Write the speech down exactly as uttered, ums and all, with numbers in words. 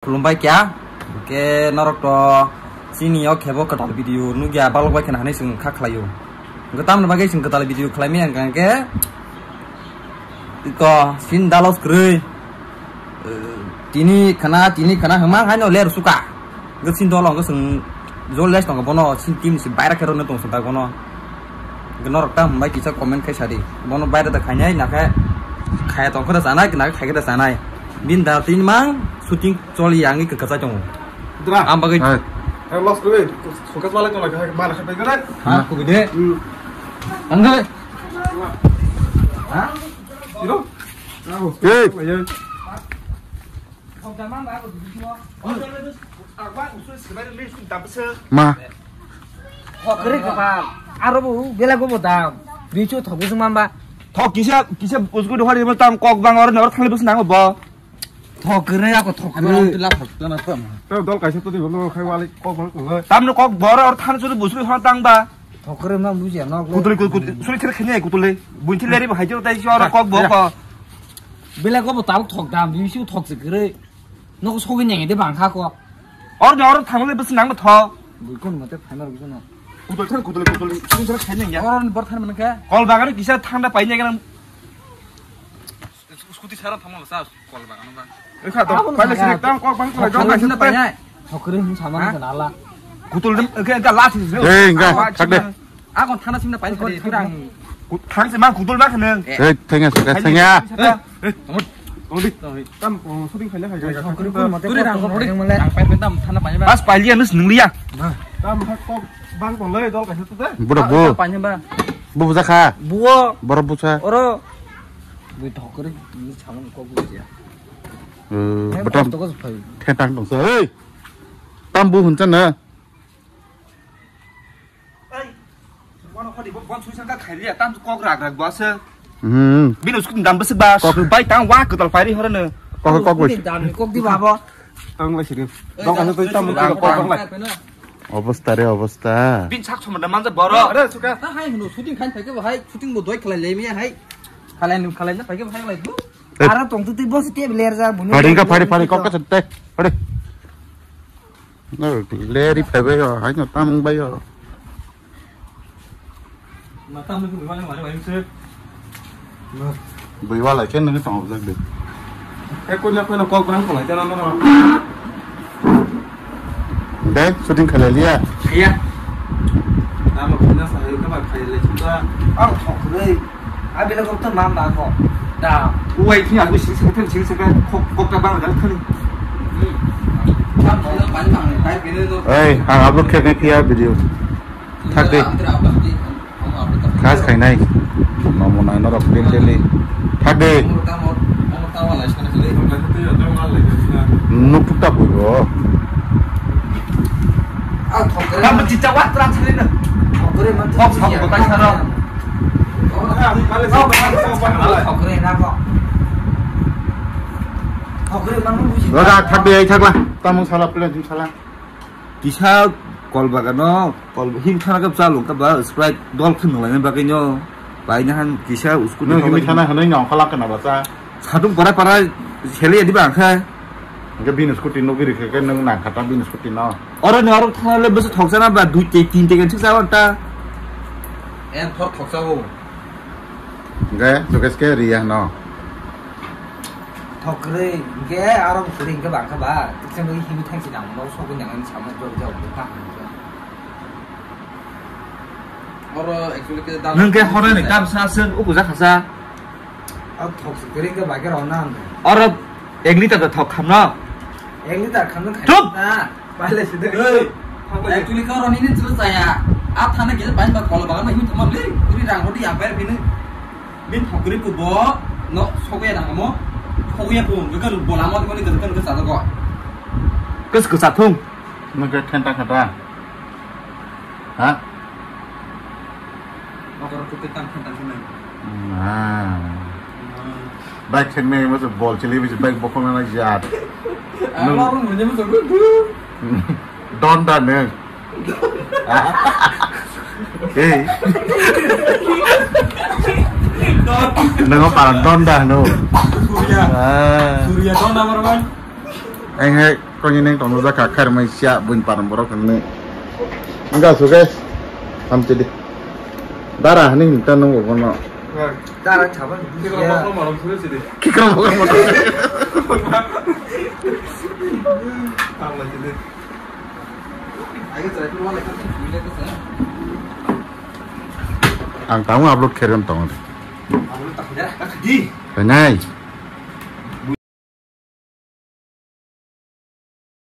Khulumbai kya? Ke norok to chini o khebo kwtal video nugya balok bai khna hinwi chwng kha khlaio. Hwnkhe tamoni bagwi chwng kwtal video khlaimani hwnkha khe iko sin dalos kwrwi, eh, tini khna, tini khna hwma haino ler suka. Hwnkhe sin dolo hwnkhe chwng jol jas tongo bono, sin team si baira khe rwna tong swngjak bono. Norok ta hambai kisa comment khai sadi. Bono baira da khainai, nakhe khaya tongkhe da chanai, nakhe khaikhe da chanai. Bini da tin mang shooting choli yang i kwchai tongo. Dra. Am bagwi. Hai. Eh, los koi. Sukas wala koi, mana khai pai kare? Ha, kubi de. Hmm. Angge. Ha? Siro? Hey. Ayo. Ma. Thok kwrwi kwpal. Aro bo belai bo dam. Bichu thok bising mamba. Thok kisa, kisa usku do hari tam kok bang oro nor thangli bising nang bo. Thok kwrwi ako thok kwrwi. Tei dol kaisa to di bo khai wali kok bang ko. Tam no kok bor or than suru busku hon tang ba. Thok kwrwi ma buji no. Kutuli kutuli suri khere khene kutuli. Bunti leri ba hajo tai si oro kok bo ko. Belai bo tabuk thok dam. Bichu thok se kwrwi. Nokho sogwi neng de bang kha ko. Or ni oro thangwi bwswk nang tho. Bui kon mate phaimar bwswk no. Kudul thar kudul kudul. Sing sing khaineng ya. Oro ni bor thar man kha. Kol bagano kisa thanda paineng nang. Scooty sara thangma sa kol bagano ba. Ekha to paile sini tam kok bang ko jong ka sini painai. Thokri hin sama na la. Kudul dem ekha ekha la sini. Eh, enggak, thak de. Akon thana simna pain kori kurang. Thang se ma kudul ba khneng. Eh, thengya suka thengya. Eh, eh, tongdi. Tam shooting khaina khai. Turi rang rodi. Ang pain tam thana pain ba. Pas pailiya nus nungliya. Tam ha kok bang tonglai dol kaisa tu de. Budak bu. Pain ba. Bu bujakha. Buo. Borok busa. Oro. Bui thokri ni samung kok bujiya. Eh, betam. Thetang tongsa. Hei. Tam bu huncha na. Ei, wano khadi bo bon sui sangka khailiya, tam kok rak rak bo ase. Hmm. Bini usku dam bwswk ba, kok. Bai tang wa kwtal pairi hore no. Kok, kok, kok. Dam ni kok di ba bo. Tang lai sini. Dong asa tui tam kok, kok lai. Obostha re, obostha. Bin sak somda manja boro. Are suka. Ta hai hunu shooting khain phaike bo hai, shooting bo doi khalai le mi hai. Khalai nu khalai na phaike bo hai lai bu. Eh. Ara tong tu tui bo si te ler ja bunu. Pharing ka phari phari kok ka sette. Phari. No, leri phaibai o, haino tamung bai o. Ma tamung bai mare bai se. Bui wala ken nang tong jak de. E ko na ko na kok bang ko lai jana no. De shooting khalai liya. Iya. Nama ko na sa ka ba khalai le chuta. Ang thok le. Abila kok to mam ba ko. Da. Uai thing aku sing sing thing sing sing kok kok ta bang dal thani. Ei, ang upload khe khe phiya video. Thak de. Khas khainai. Nomo nai norok daily daily. Thak de. Nuk tuk ta buibo. Kamu cita wah terang sini na. Kok kok kok kok. Roda thak de ai thak la. Tamung sala plan jim sala. Kisa kol bagano kol him thana kap chalung kap ba Sprite dol khun nang lai bagino. Bai na han kisa usku. Nung himi thana hanai nong khala kana ba cha. Sadung para para sele di bang kha. Hingke bini scooty no giri khe, khe nwng nang kha ta bini scooty no. Oro ni oro thana le bwswk thok jana ba dui te tin te kan sik jawan ta. En thok thok jawo. Hingke Jogesh ke riya no. Thok kwrwi, hingke aro bo kwrwi hingke bang kha ba. Tiksa bai himi thang si nang no sok nang ni sama jok jok ta. Oro actually ke dal. Nwng ke horo ni kam sa seng uku ja kha sa. Ang thok si kwrwi khe bai khe rw na ang. Oro ek liter da thok kham no. Ek liter kham no khai. Chup! Na. Bai le si de. Ei. Actually ka rw ni ni chwla chaya. A thana gel bai ba kol ba ma him thama le. Uri rang rw di a ber bini. Bin thok kwrwi ku bo no sogo ya na mo. Sogo ya ku ga ga bo la mo ko ni ga ga ga sa ko. Kus kus sa thung. Nwng ke thenta khata. Ha? Motor tu kita kan kan kan. Ah. Bike thekne mo bol chili bi bike bokong na jat. Ang lo mo je mo so. Don da ne. Hey. Nang apa don da no. Surya. Ah. Surya don da mar man. Ang hai. Koni neng tong jak kha khair mai sia buin param borok hinwi. Wngkha su guys. Hamchidi. Dara hani hinta nung bono. Dara chaba. Kikra mokra mokra. Ang tamo upload kherem tong. Nai.